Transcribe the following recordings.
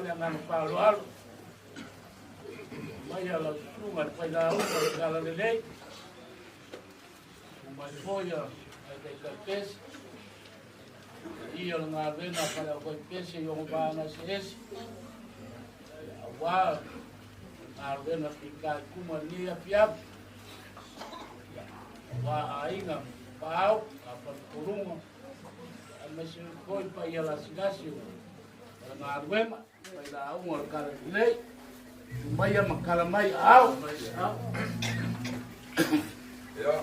le agaga faaaloalo. Mai a lau susuga le failauga o le Talalelei. Susu mai foi a taitai pese. Ia o le galuega a faleaufaipese i ona vaega eseese. Aua galuega fitaituga i lenei afiafi. Aua aiga, paau, faletoluga, aemaise foi paia lasilasi o le galuega, failauga o le Talalelei. Susu maia ma tala mai aao. Ia,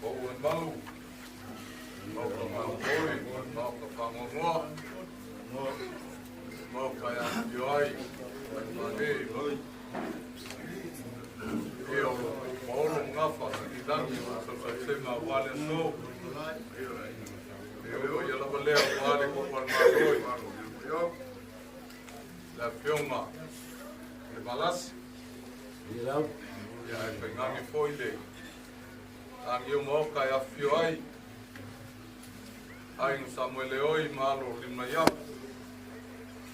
o ua malu, mau ka maupoi, mau ka whangonoa, mau ka afio ai, mai ia o Paolo Gafa, Sililagi, o Sausauseima aua le aso. Ia o ia lava lea aua le kopa o le Malo. Le afioga i le Valasi. Ia ae faigage foi le agio maoka e afifio ai aiga Samuele oi ma alo Limaiapo.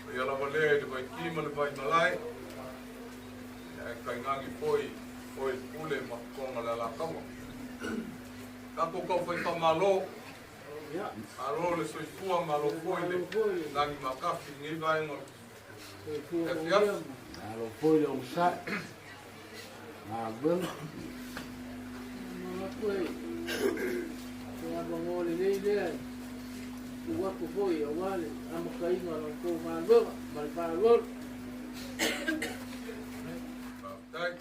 O ia lava lea i le Vaiki ma le Vaimalae. Ia ae faigage foi oe Pule ma Fofoga le Alataua. Tatou tau fai faamalo. Malo le soifua, malo foi le lagi makafi i lenei vaega o le afiafi. Malo foi le onosai. Galuega. Manatu e se avanoa lelei lea e tuu atu foi aua le amataina o la outou galuega ma le faaaloalo. Faafetai.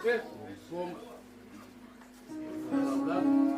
Fofoga. Lau.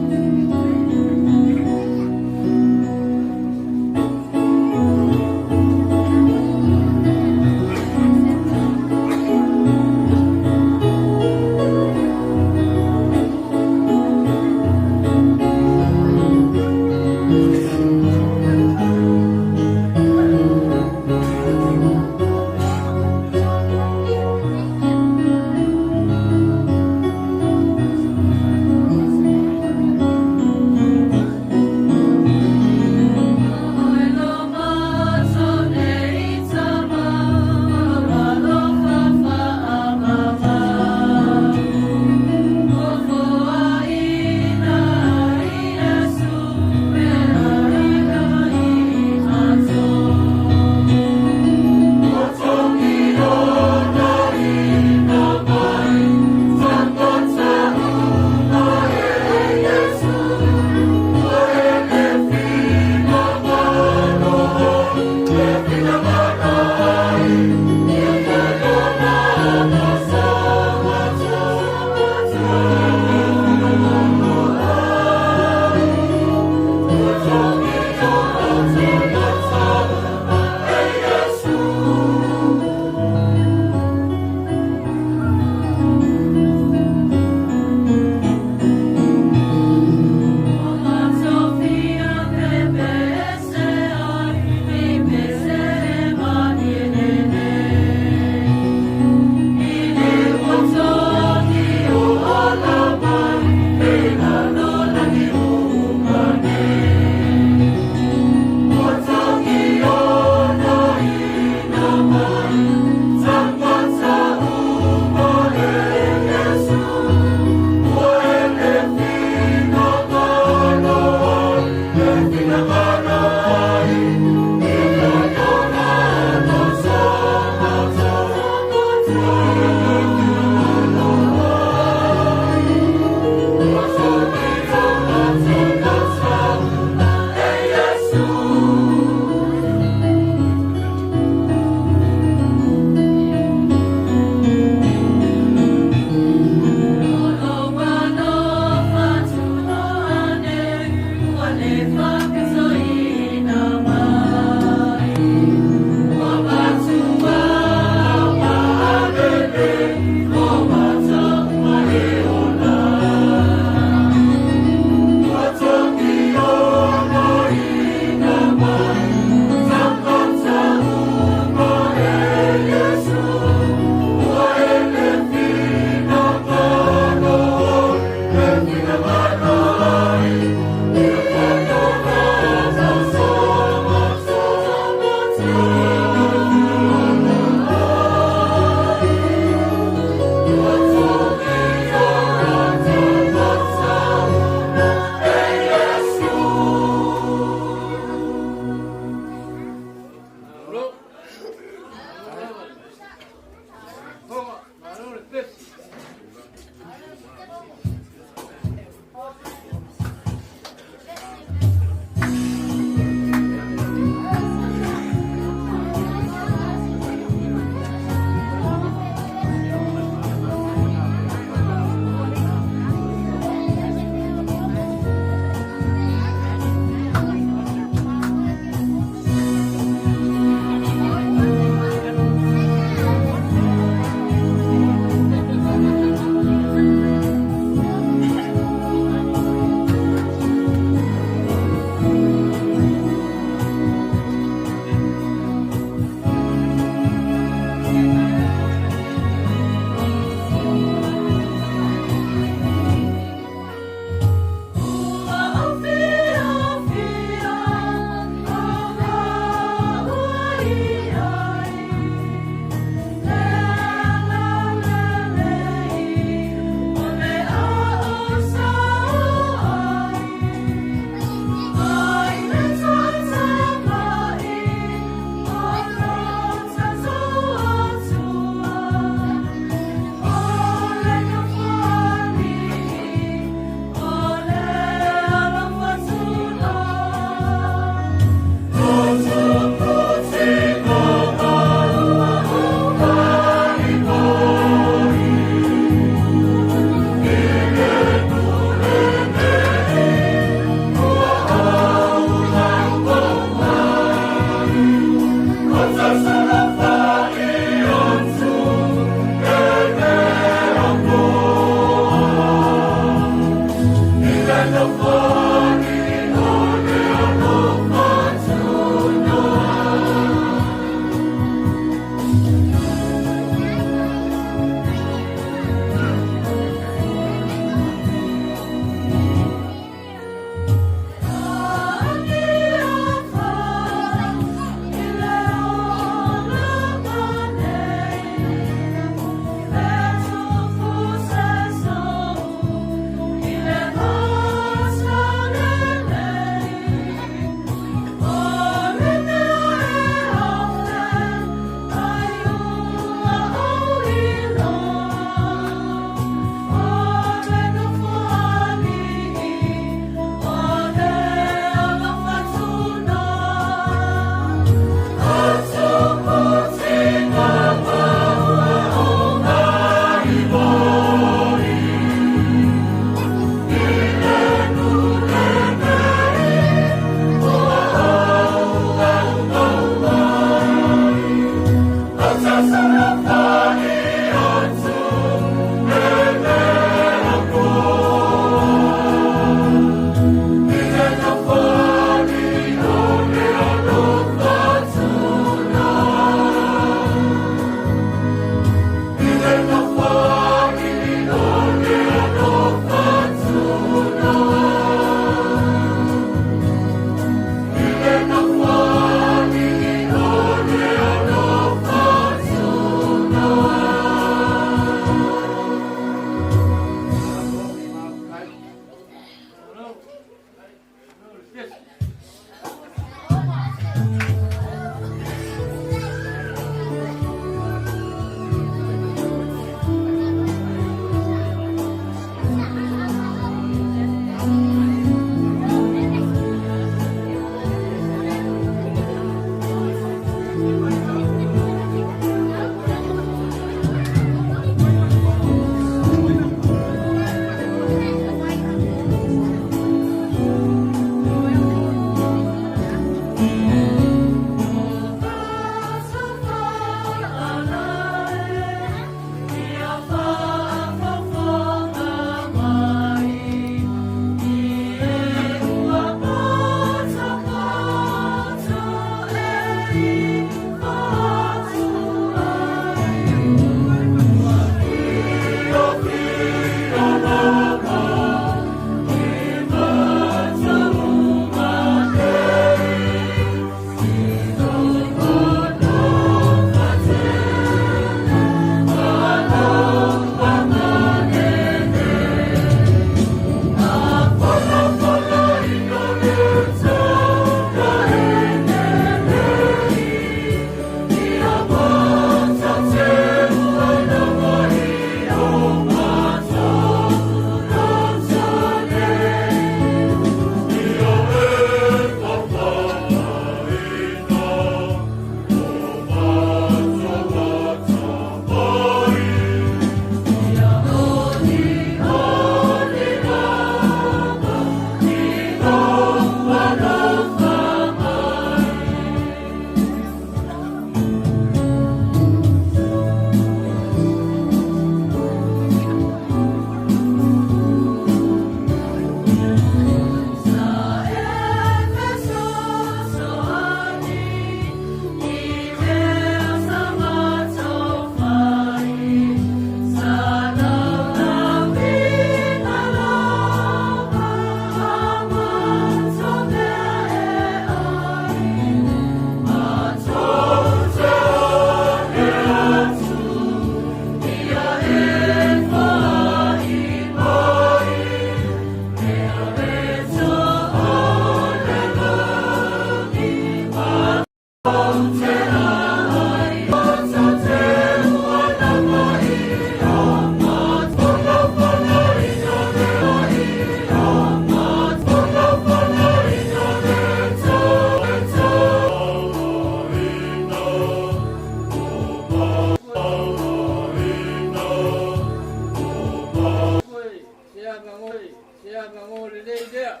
Se agago lelei lea.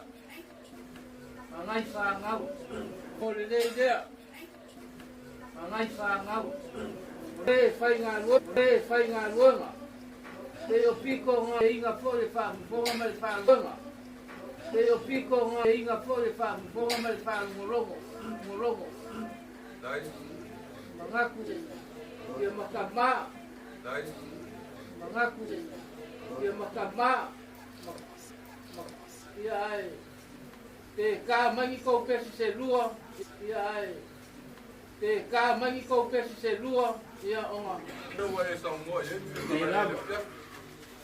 Magai fagau. O lelei lea. Magai fagau. Le faigaluega, le faigaluega. Pe o piko nga inga fo le faafofoga ma le faaluga. Pe o piko nga inga fo le faafofoga ma le faalogologo, logologo. Dai. Magaku ia makama. Dai. Magaku ia makama. Ia ai. Te ka mangi kou pesi se lua. Ia ai. Te ka mangi kou pesi se lua. Ia onga. Ua e saunoa i ai Nei lava.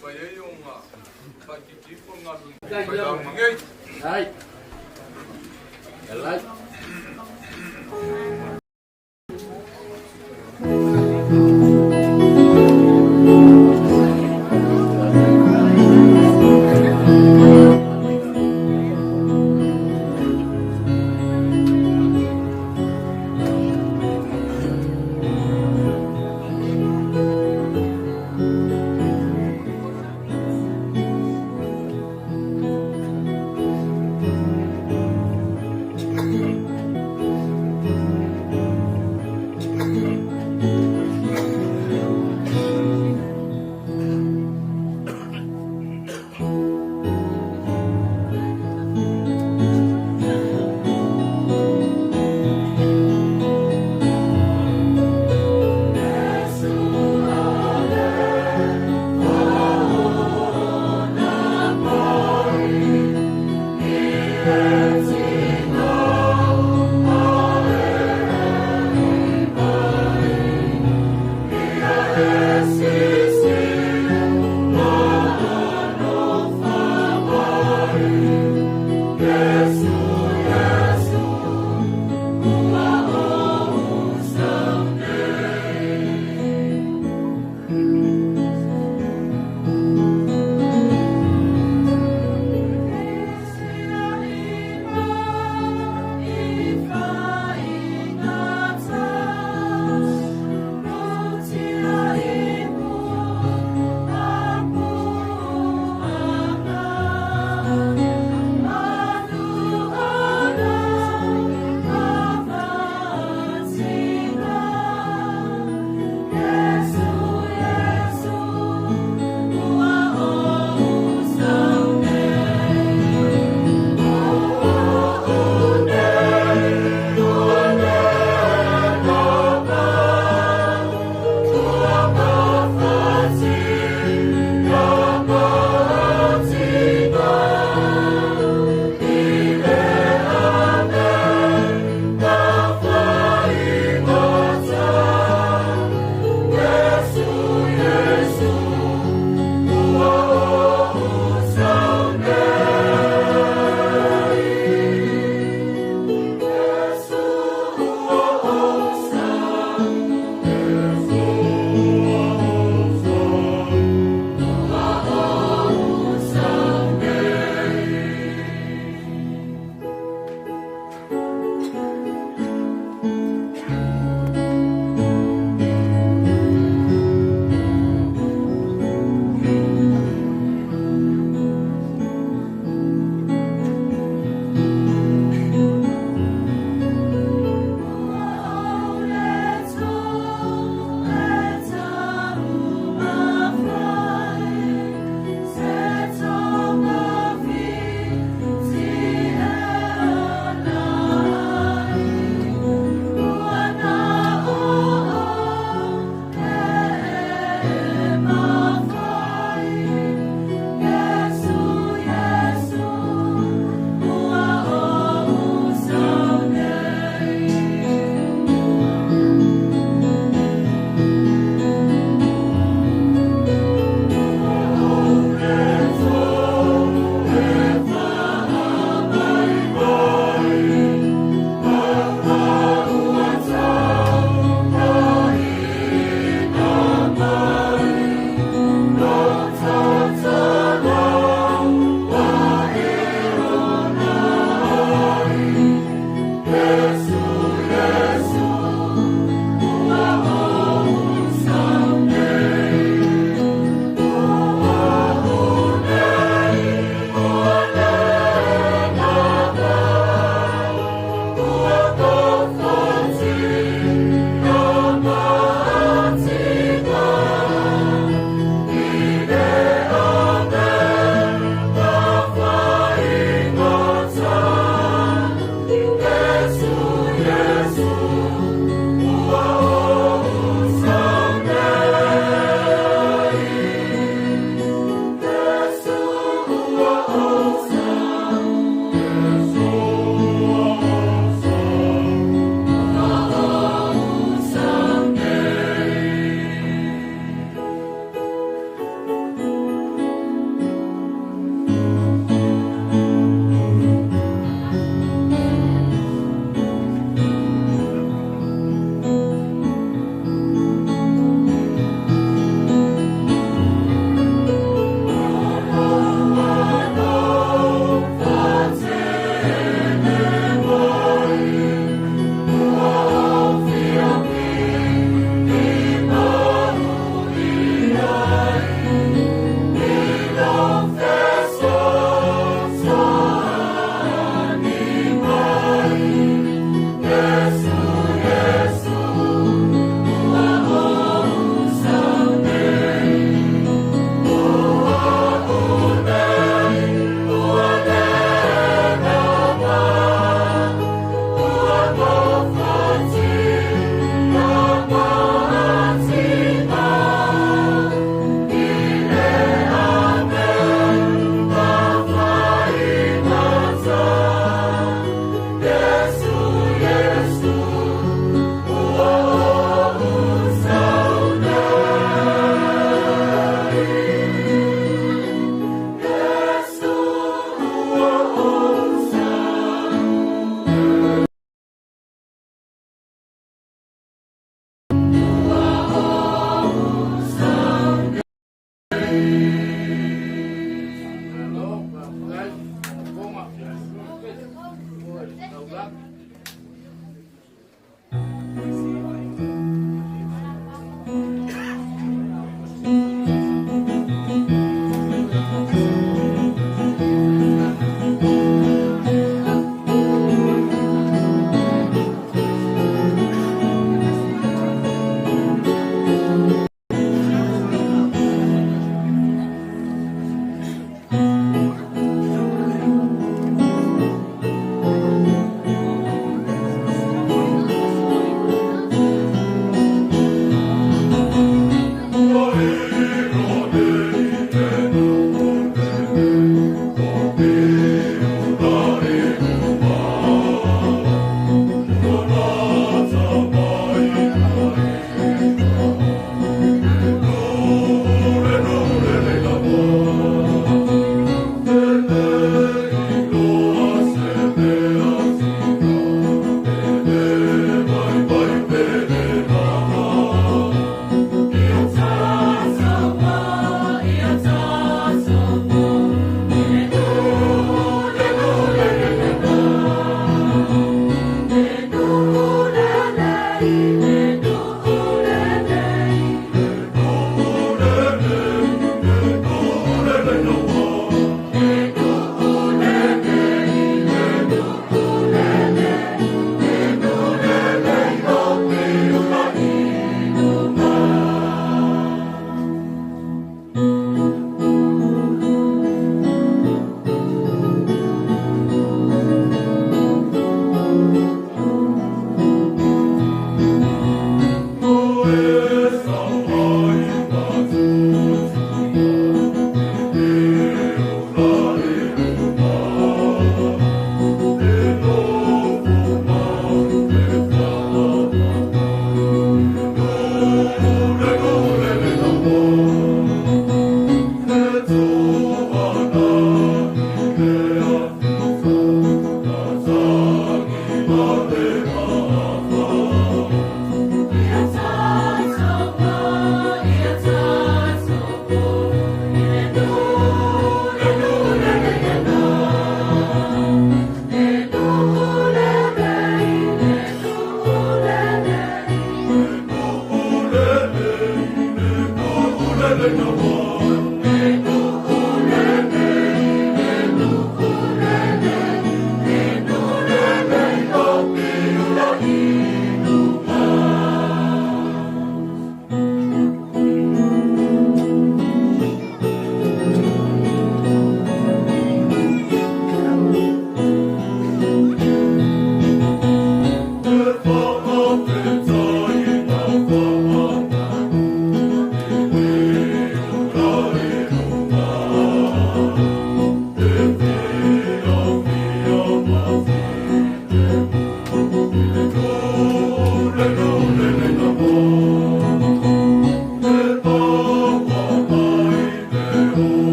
Fai ai ona faititipo galu Dai lava. failaumagai. Ai. Elai.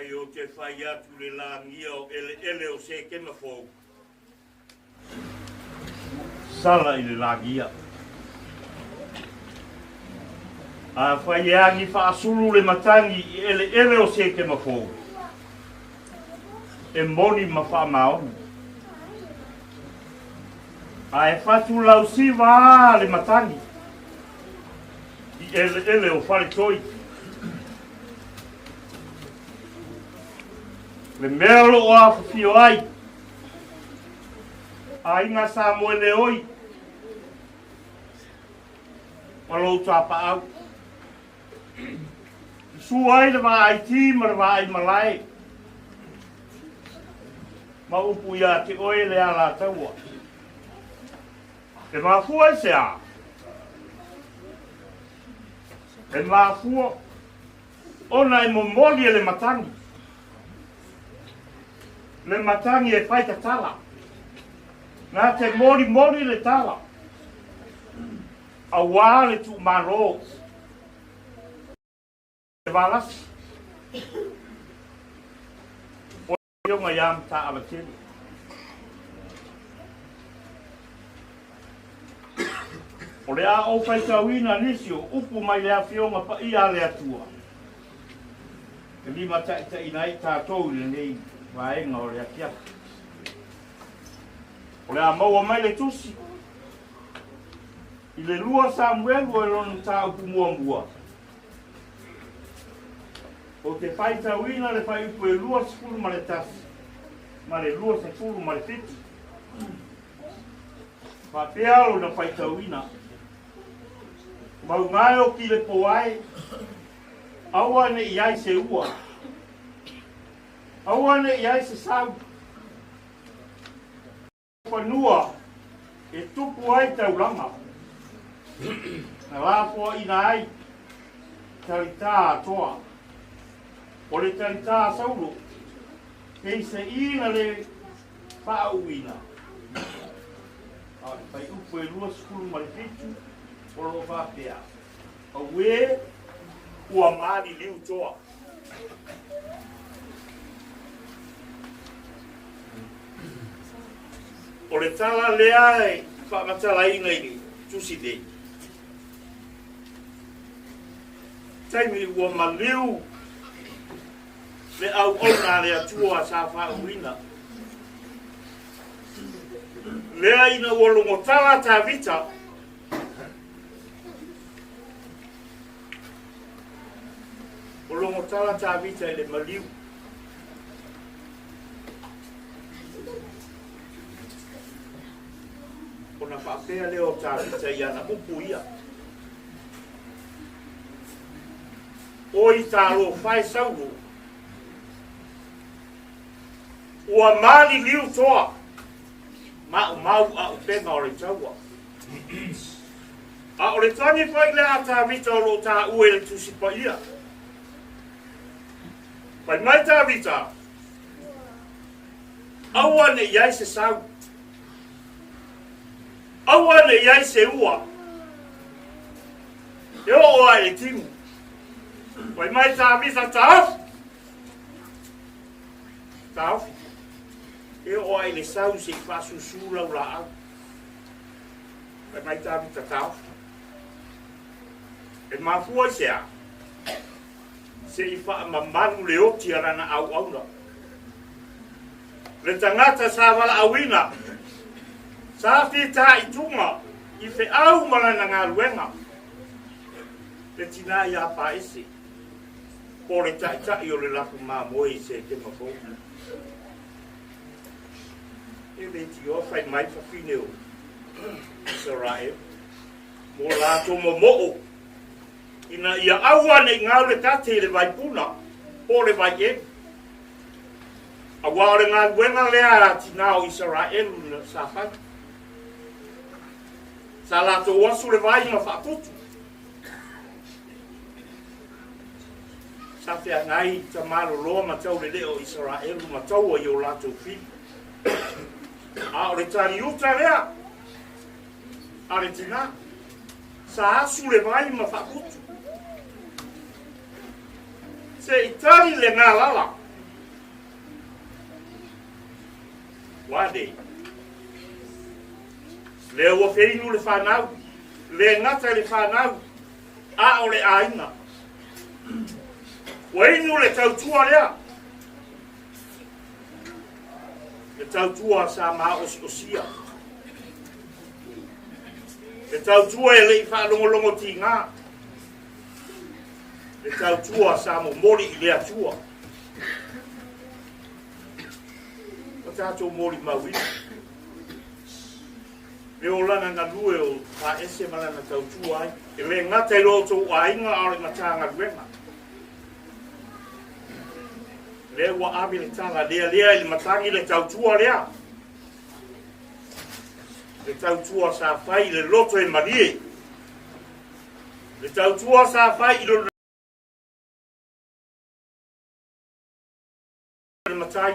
Afai ou te fai atu le lagia o eleele o Sekema fou, sala i le lagia. Afai e agi faasulu le matagi i eleele o Sekema fou, e moni ma faamaoni. Ae fatu lausiva a le matagi i eleele o Faletoi. Le mea o loo afifio ai aiga Samoeleoi ma lou tapaau. Susu ai le vaai-ti ma le vaai-malae ma upu ia te oe le Alataua. E mafua i se a? E mafua ona e momoli e le matagi. Le matagi e fai tatala. Na te molimoli le tala. Auā le tuumalo. Le valasi. O Afioga ia Mataavatele. O le a ou faitauina nisi o upu mai le Afioga Paia a le Atua e limataitaiina ai tatou i lenei vaega o le afiafi. O le a maua mai le tusi i le 2 Samuelu e lona mataupu muamua. Ou te faitauina le fuaiupu e 21 ma le 27. Faapea lona faitauina. Maugae o ki le poae, aua ne i ai se ua, aua ne i ai se sau. Fanua e tupu ai taulaga, na lafoaina ai talitā atoa. O le talitā a Saulo, kei se ina le faauuina. A o le fuaiupu e 27 o lo o faapea, Auē ua maliliu toa. O le tala lea e faamatalaina i le tusi nei, taimi ua maliu le auauna a le Atua sa faauuina. Lea ina ua logotala Tavita, Ua logotala Tavita i le maliu. Ona faapea lea o Tavita i ana upu ia. Oi talofa e Saulo, ua maliliu toa, maumau aupega o le taua. A o le tagi foi lea a Tavita o lo o taua i le Tusi Paia. Fai mai Tavita, Aua ne i ai se sau, aua ne i ai se ua, e oo ai le timu. Fai mai Tavita, Taofi! Taofi! E oo ai le sau se i faasusu lau laau. Fai mai Tavita taofi. E mafua i se a? Se i faamamalu le oti a lana auauna. Le tagata sa valaauina, sa fitaituga i feau ma lana galuega, le tinā iā Paese, po o le taitai o le lafu mamoe i Sekema fou. E le tioa fai mai fafine o Isaraelu mo latou momo'o ina ia aua ne i gau le tate i le vaipuna po o le vaielu, auā o le galuega lea a tinā o Isaraelu na sa fai. Sa latou asu le vai ma faatutu. Sa feagai tamaloloa ma taulelea o Isaraelu ma taua i o latou fili. A o le taliuta lea a le tinā, sa asu le vai ma faaputu. Se i tali le galala. Ua a nei? Lea ua feinu le fanau, le gata i le fanau, a o le aiga. Ua inu le tautua lea. Le tautua sa maosiosia. Le tautua e le i faalogologo tiga. Le tautua sa momoli i le Atua. Ua tatou molimauina le olaga galue o Faese ma lana tautua ai, e le gata i lo outou aiga a o le Matagaluega. Lea ua ave le tala lealea i le matagi le tautua lea, le tautua sa fai i le loto e malie, le tautua sa fai i lona le matai,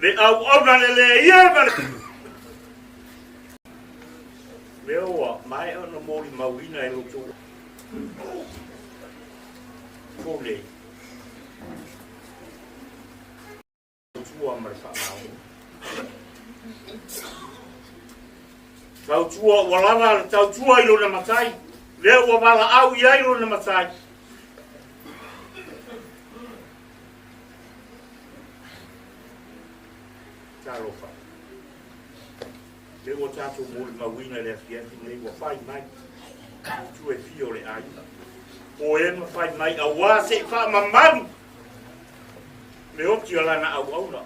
le auauna le lē ia ma le lea ua maea ona molimauina e lo outou pule tautua ma le faamaoni. Tautua ua lava le tautua i lona matai, lea ua valaau i ai lona matai. Talofa. Lea ua tatou molimauina i le afiafi nei ua fai mai itu e fia o le aiga. O e ma fai mai auā se i faamamalu le oti o lana auauna.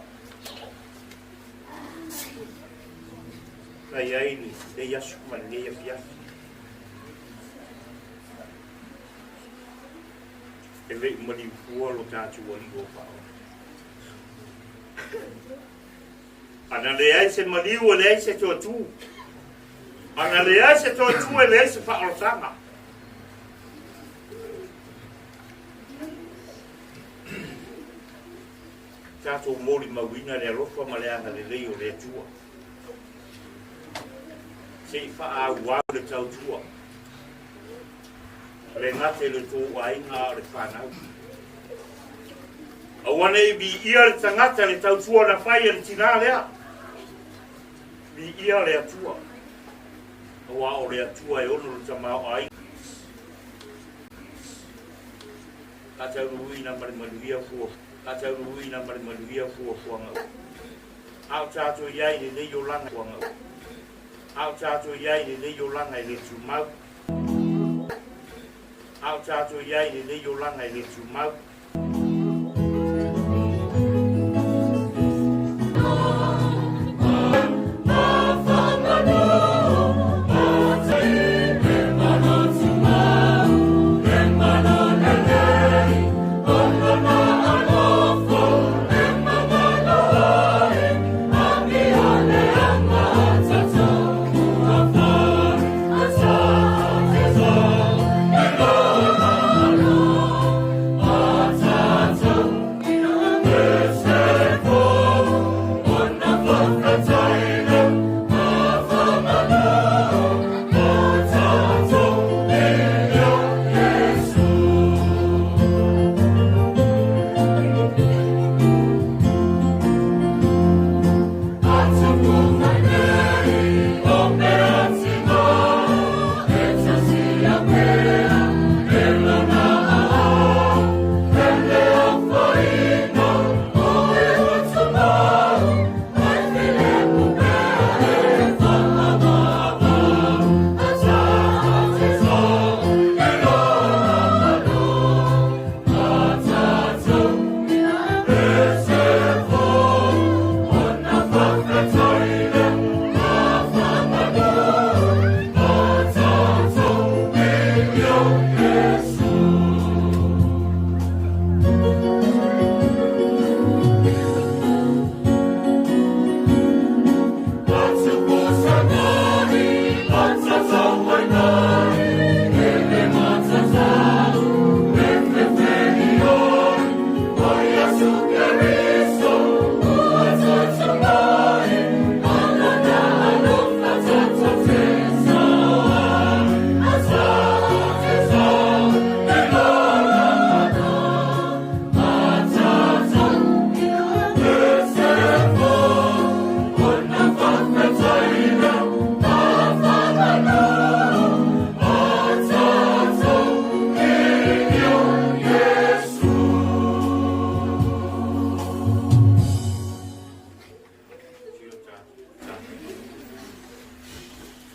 Na i ai lenei aso ma lenei afiafi. E le i maliu fua lo tatou Alii o Faaola. Ana leai se maliu e leai se toe tu. Ana leai se toe tu e leai se faaolataga. Tatou molimauina le alofa ma le agalelei o le Atua. Se i faaauau le tautua. Le gata i le tou aiga a o le fanau. Aua ne i viia le tagata le tautua na fai e le tinā lea. Viia le Atua. Aua o le Atua e ono le tamaoaiga. Ka taunuuina ma le manuia fua Ka taunuuina ma le manuia fuafuaga A o tatou i ai i lenei olaga fuaga A o tatou i ai i lenei olaga e le tumau A o tatou i ai i lenei olaga e le tumau.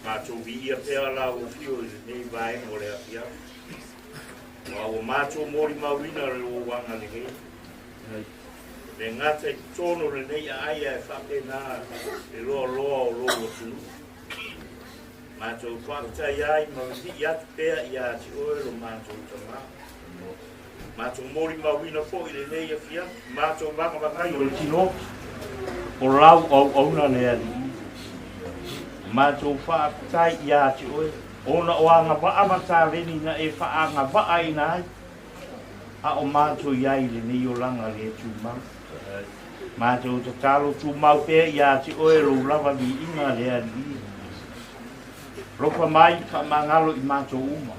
Matou viia pea lau afio i lenei vaega o le afiafi. Aua ua matou molimauina le lou agalelei. Le gata i totonu o lenei aai ae faapena le loaloa o lou atunuu. Matou faafetai ai ma vivii atu pea ia te oe lo matou Tama. Matou molimauina foi lenei afiafi, matou vagavagai o le tino o lau auauna le Alii. Matou faafetai ia te oe ona o agavaa ma taleni na e faaagavaaina ai a o matou i ai i lenei olaga le tumau. Matou tatalo tumau pea ia te oe lou lava viiga le Alii. Alofa mai, faamagalo i matou uma.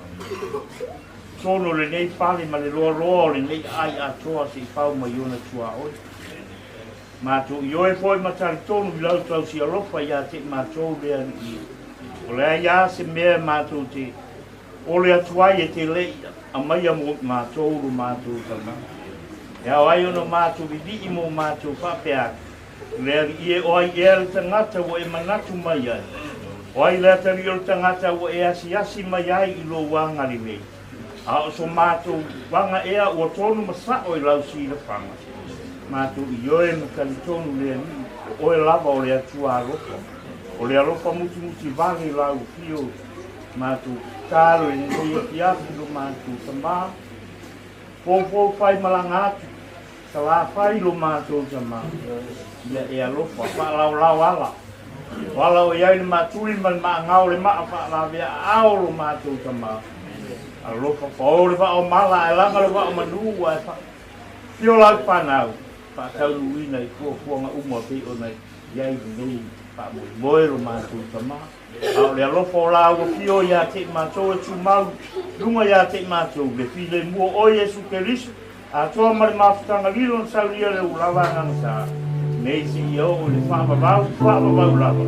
Totonu o lenei fale ma le loaloa o lenei aai atoa se i pau mai ona tuaoi. Matou ioe foi ma talitonu i lau tausi alofa ia te i matou le Alii. O leai lava se mea matou te ole atu ai e te le i aumaia mo matou lo matou tama. E ao ai ona matou vivii mo matou faapea atu, Le Alii e, o ai ea le tagata ua e manatu mai ai? O ai le atalii o le tagata ua e asiasi mai ai i lou agalelei? A o so matou vaga ea ua tonu ma sa'o i lau silafaga? Matou ioe ma talitonu le Alii, o oe lava o le Atua alofa, o le alofa mutimuti vale i lau afio. Matou tatalo i lenei afiafi lo matou Tama, foufou fai malaga atu, Salafai lo matou tama, ia e alofa, faalaolao ala, o ala o i ai le maatuli ma le maagao le maa faalavea aao lo matou tama, alofa pao le vaa o mala ae laga le vaa o manu ae faafio lau fanau, faataunuuina i fuafuaga uma pei ona i ai lenei faamoemoe lo matou tama. A o le alofa o lāua fio iā te i matou e tumau luga iā te i matou, le filemu o oe Iesu Keriso, atoa ma le mafutaga lilo na saulia le ulava agagata, nei seia oo i le faavavau, faavavau lava.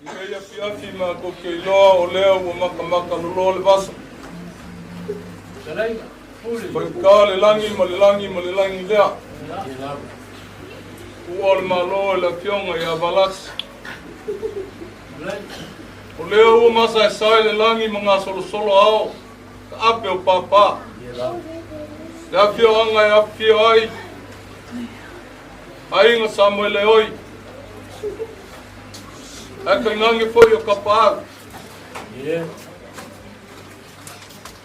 I lenei afiafi matou te iloa o lea ua matamata loloa le vasa. Faigata le lagi ma le lagi ma le lagi lea. Tuua o le Malo e le Afioga ia Valasi. O lea ua masaesae le lagi ma gasolosolo ao taape o pāpā. Le afioaga e afifio ai aiga Samoele oi, ae tainane foi o Kapaau.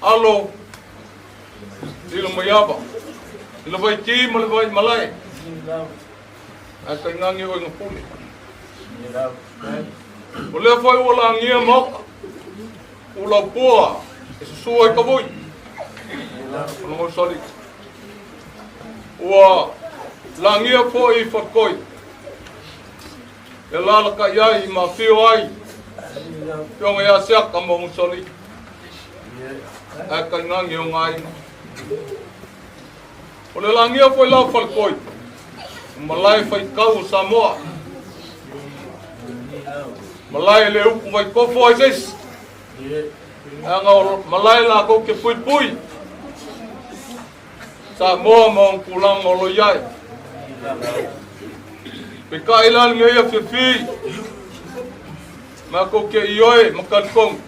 Alo, Lilomaiava, i le Vaitī ma le Vaimalae, ae tainane oe na pule. O lea foi ua lagia maota, ulaupua e susu ai ka voi. O le mausali. Ua lagia foi i Fatkoi, e lalakaʻi ai ma afio ai Afioga ia Siaka ma Musoli, ae tainane o nga aiga. O le lagia foi la o Falekoi, o malae faitau o Samoa, malae le upu vaitofo ai se isi, leaga o malae latou te puipui Samoa ma ona tulaga o lo i ai. Peitai la lenei afiafi, matou te ioe ma talitonu,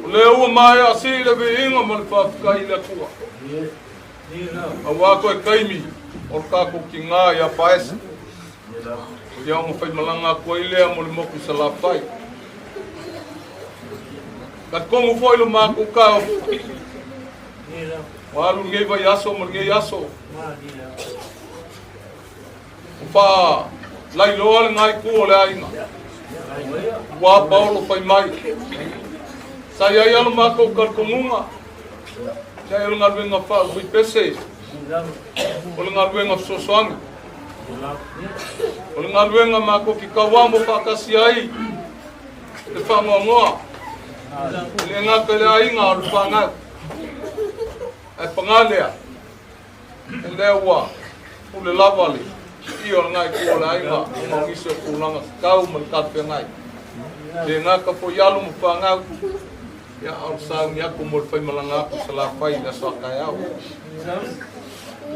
o lea ua maea sii le viiga ma le faafetai i le Atua, aua toe taimi o le tatou tiga ia Paesa, ia ona faimalaga atu ai lea mo le motu i Salafai. Talitonu foi lo matou taofi, ua alu lenei vaiaso ma lenei aso, ua faalailoa lena itu o le aiga. Ua Paolo fai mai, sa i ai lava lo matou talitonuga, leai o le galuega faaluipese, o le galuega fesoasoani, o le galuega matou te tauamo faatasi ai. Le faanoanoa, e le gata i le aiga o le fanau, ae paga lea, o lea ua pule lava le paia o lena itu o le aiga ona o nisi o tulaga tatau ma le talafeagai. E le gata foi i alo ma fanau, ia a o le sauni atu mo le faimalaga atu i Salafai i le aso a taeao.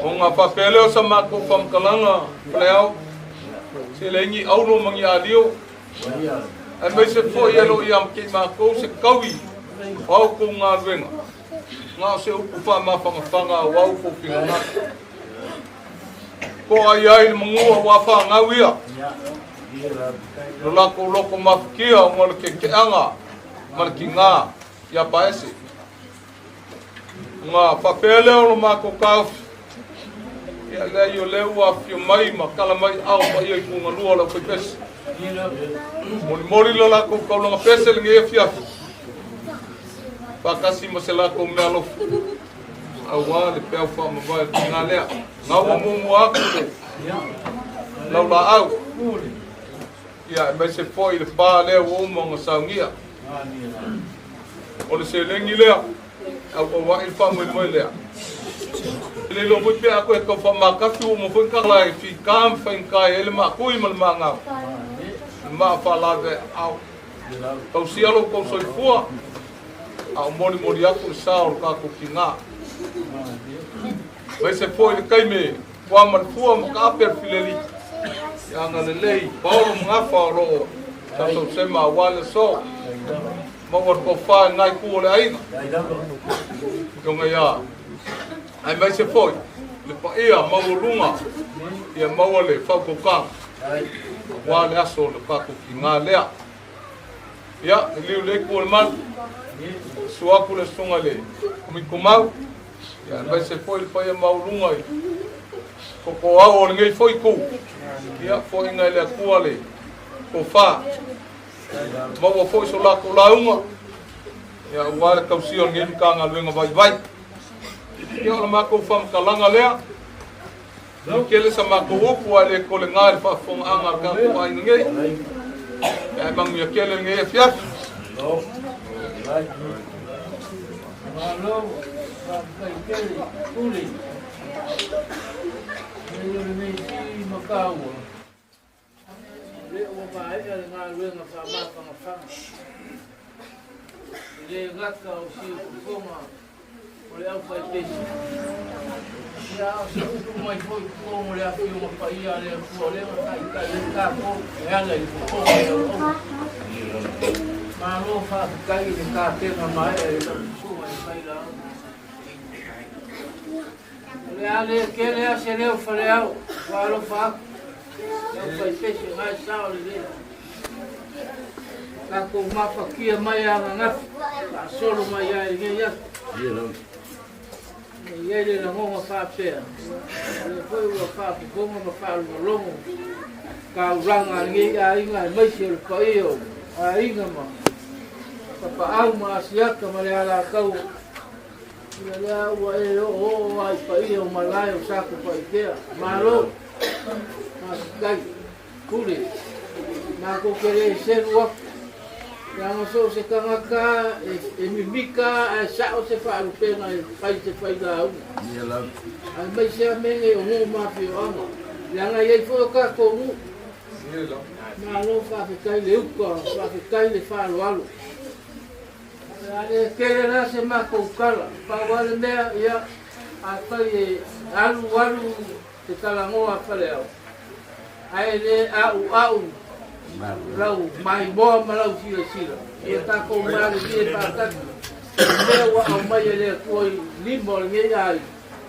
Ona faapea lea o sa matou faamatalaga Faleao, se leai ni auro ma ni alio, aemaise foi e le o ia ma matou se taui o a outou galuega, na o se upu faamafanafana aua outou finagalo. To'a i ai le manu aua fanau ia, lo latou loto mafatia ona o le kekeaga ma le tiga ia Paese. Ona faapea lea o lo matou taofi, ia leai o lea ua afifio mai ma tala mai ao paia i Pugalua o le aufaipese. Molimoli lo latou taulaga pese lenei afiafi, faatasi ma se latou meaalofa, aua le peau faamavae o le tiga lea. Na ua muamua atu le laulaau, ia aemaise foi le pa lea ua uma ona saunia. O le seleni lea, e auauai le faamoemoe lea. E le iloa foi pe a toe tau faamatafi ua uma foi ona tala e fita ma faigata ai le maatui ma le maagau, le maa faalaveao. Tausia lo outou soifua, a o molimoli atu le sa o le tatou tiga. Aemaise foi le taimi ua ma le fua ma taape le fileli, ia agalelei Paolo ma Gafa o lo o sausausema aua le aso. Maua le tofa i lena itu o le aiga. Afioga ia aemaise foi le paia maualuga ia maua le faautautaga aua le aso o le tatou tiga lea. Ia, liliu le itu o le malu, susu atu le susuga i le Komiti Tumau, ia aemaise foi le paia maualuga i totoau o lenei foi itu, ia foaiina e le Atua le tofa, maua foi so latou lauga, ia aua le tausia o lenei Matagaluega vaivai. Ia o le matou faamatalaga lea, e tele sa matou upu ae le tolega i le faafofogaaga a le tatou aiga nei. Ae manuia tele lenei afiafi. Malo, faafetai tele, Pule. Nei o lenei sui ma kāua. O lea ua maea le galuega faamafanafana. E le gata o siufofoga o le aufaipesi, ia a o se upu mai foi i totonu o le Afioga Paia a le Atua o lea na taitai ai tatou e ala i le fofoga o le auauna. Malo faafetai i le tapena maea e lau susuga i le failauga. O le a le tele a se leo faleao, ua alofa atu, le aufaipesi o nae sao lelei. Tatou mafatia mai ananafi, faasolo mai ai i lenei aso. E i ai le lagona faapea, o lea foi ua faafofoga ma faalogologo taulaga a lenei aiga aemaise o le paia o aiga ma Tapaau ma Asiata ma le Alataua. Ia lea ua e oooo lava i paia o malae o Satupaitea. Malo! Faafetai. Pule. Matou te le selu atu. Leaga so o se tagata e mimika ae sao se faalupega e fai se failauga. Aemaise lava mea nei o nuu ma afioaga. Leaga e i ai foi o tatou nuu. Malo faafetai le uka, faafetai le faaaloalo. O le a le tele la se matou tala, pau lava le mea, ia, afai e alu alu te talanoa a Faleao, ae le a'ua'u lau maimoa ma lau silasila, ia tatou malilie faatasi i mea ua aumai e le Atua i lima o lenei aiga,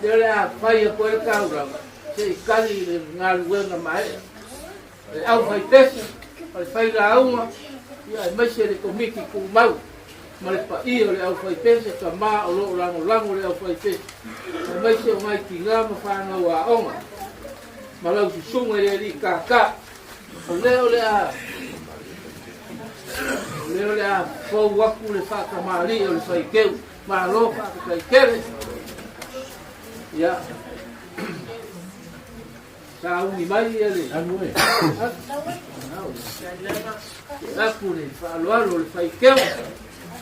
lea o le a fai atu ai le taulaga se i tali i le galuega maea. Le aufaipese, o le failauga, ia aemaise le Komiti Tumau ma le paia o le aufaipese, tama o lo o lagolago le aufaipese, aemaise o nai tina ma fanau aoga, ma lau susuga i le alii kākā. O lea o le a o lea o le a fou atu le faatamalii o le faiteu. Malo faafetai tele. Ia. Sauni mai ia le. Ke aku le faaaloalo le faikeo.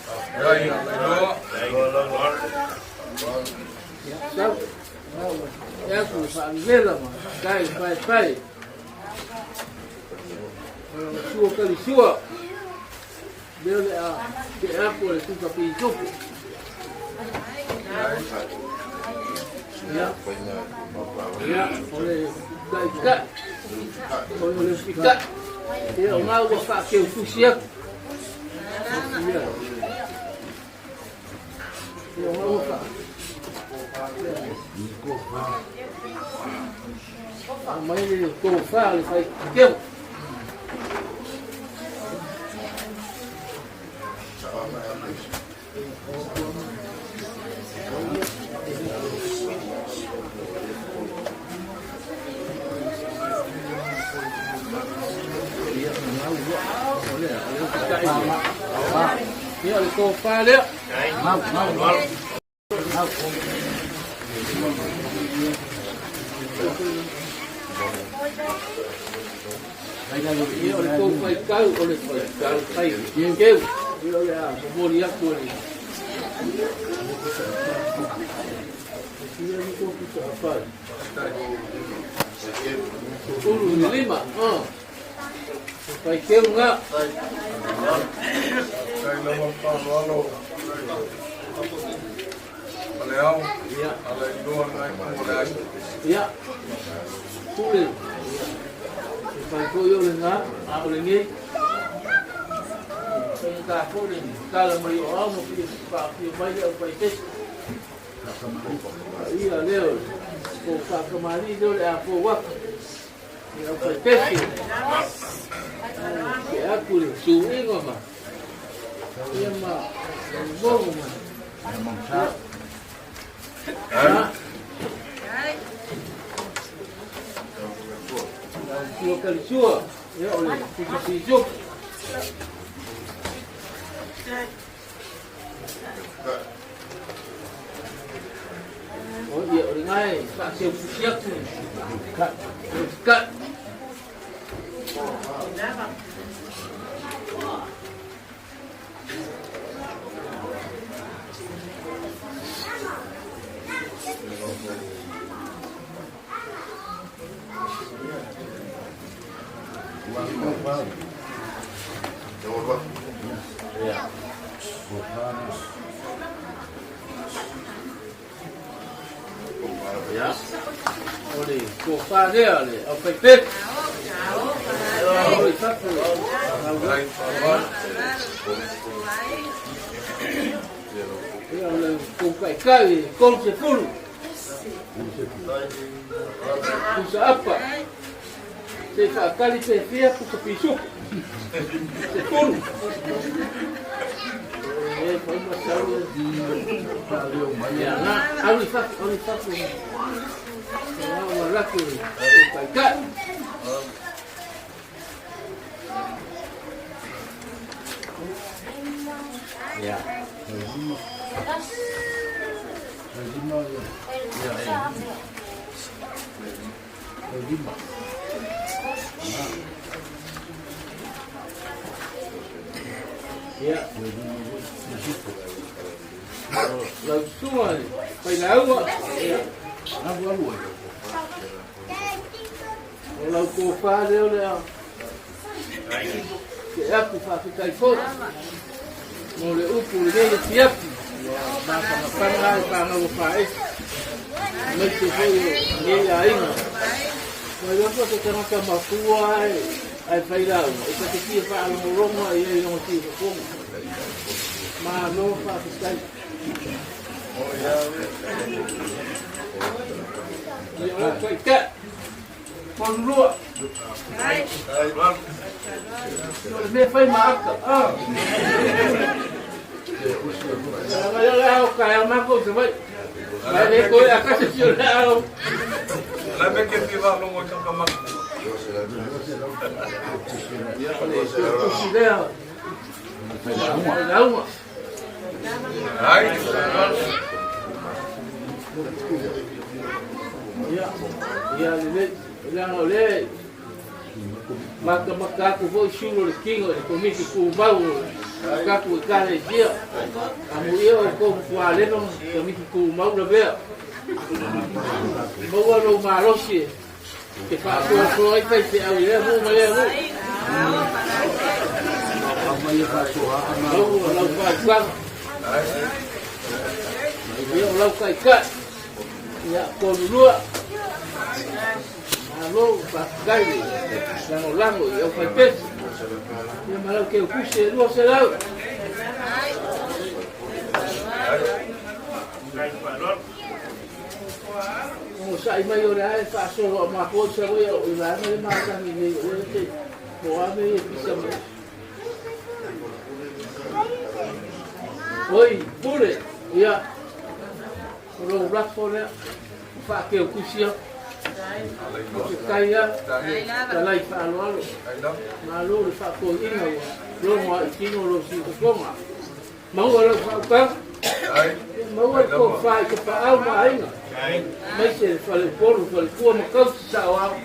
Faafetai Alailoa. Ia sau. Ke aku le faalivela ma kai pae pae. O sua kalisua. Lea o le a ke aku le tuka pitupu. Ia. Ia, o le taitai. O le pita. Ia, o ngā ua whaakeutusi aku. Ia. Ia, o ngā ua wha. A mai le tōwha le whai keo. Ia, o le tofa lea. Ia, o le tou faitau, o le faitau fai keu. Ia, o le a momoli atu o le Ia, ni tou puta apai. Ulu ni lima. Fai keu ngā. Faafetai lava le faaaloalo a le ao, Alailoa lena itu o le aiga. Ia, pule. E fai foi o le ngā, a o le nei. Faigata foi le tala mai o ao ma fia faafio mai le au faitesi. Ia lea o ko whakamali lea o le a fou atu. Ia au faitesi. Ke aku le suiga ma. Ia ma mongo ma. Ia. Lau kalisua. Ia o le pikisijuk. O ia o le ngai whaaseutusi atu. O tika. Ia. O le tofa lea le au faipete. O le fafo. Faafetai faaaloalo. Ia o le koukaʻikai e 30. Pusa apa. Se whaakali pe fia puka pisuku. 10. E whai masau e. Ia ngā, alu i fafo, alu i fafo. Ia ua laki o le koukaʻikai. Ia. Ia. Lau susuga le failauga. Ia. O lau tofa lea o le a ke aku faafetai foi mo le upu lenei afiafi ua mafanafana ai pagau faaese aemaise foi o lenei aiga. Mai lava se tagata matua ae ae failauga e ta te fia faalogologo ai ai lona siufofoga. Malo faafetai. Ia o taitai. Polulua. O le mea fai ma aka. Ah. Ia le ao ka au mako se vai. Vai le koe a kasi si o le ao. La me ke fia faalogo i kaka maku. Ia o le tusi lea. Failauga. Ai. Ia, ia lelei. Leaga o lea Matamata atu foi sulu o le tino i le Komiti Tumau o le tatou Ekalesia. Amuia outou matua leva ma Komiti Tumau lavea. Maua lou malosi e te faasoasoa ai faifeau i lea nuu ma lea nuu. Maua lau fautuaga. Ia o lau taitai. Ia tolulua. Malo faafetai le lagolago i au faipesi. Ia ma lau teutusi e 200. Onosai mai o le a e faasolo a matou i Savaii o i vaega le matagi nei o le te mo a mea ia pisa mai. Oi, pule, ia, o lou lafo lea, o faateutusi atu. Faafetai lava, talai faaaloalo, malo le faatoeaina ua logo lava i tino lou siufofoga. Maua lau faautaga, maua le tofa i tapaau ma aiga, aemaise le faleupolu, faletua ma tausi saoao,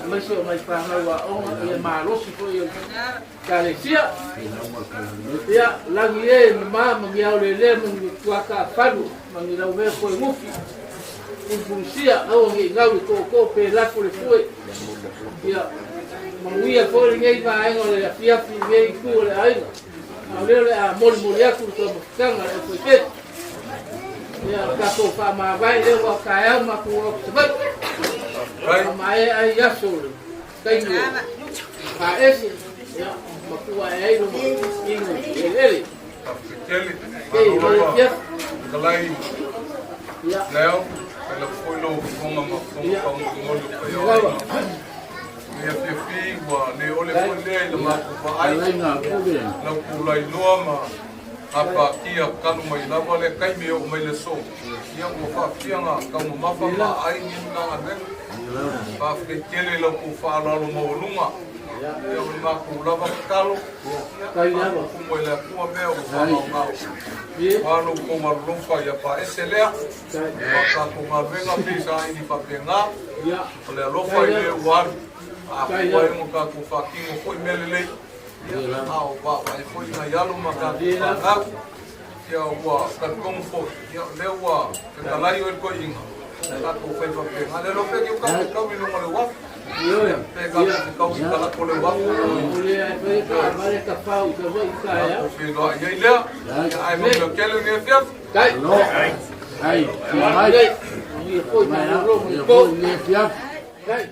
aemaise o nai fanau aoga, ia malosi foi o le Ekalesia. Ia, lagi e mama ma ni aolelea ma ni tuataafalu ma ni laumea koegufi, pulupulusia, aua ne i gau i tootoo pe lafo le fue. Ia, manuia foi lenei vaega o le afiafi i lenei itu o le aiga. A o lea o le a molimoli atu le taumafataga a le aufaipesi. Ia, o tatou faamavae lea ua taeao matou o atu i Savaii. Faamaea ai aso o le taimi o faaese, ia, matua ae ai loma inu eleele. Faafetai tele. Malo lava. Fetalai Leo, faila foi lou fofoga ma fofoga faamolimoli o paia o aiga. Ia fiafi ua le ole foi lea i le matou vaai. Lau pulailoa ma apatia talu mai lava lea taimi e oo mai le aso. Ia ua faafia na taumamafa ma aai ni Matagaluega. Faafetai tele i lau tou faaaloalo maualuga. Ia o le matou lava tatalo, ia faapupumu e le Atua mea ua faamaogao. Ua lou tou alolofa ia paese lea. Ua tatou galuega pei saili faapena. O le alofa i le ua alu, a afua ai ona tatou faatino foi mea lelei, a o vaavaai foi nai alo ma tatou fanau, ia ua talitonu foi, ia o lea ua fetalai oe le toeaina, tatou fai faapena. Le iloa pe tiu tatou fetau i luga o le uafu, pe tatou fetau i talaatu o le uafu, tatou feiloai ai lea, ia ae manuia tele lenei afiafi. Ai, ai, ai, ai, ai, ai, ai, ai, ai,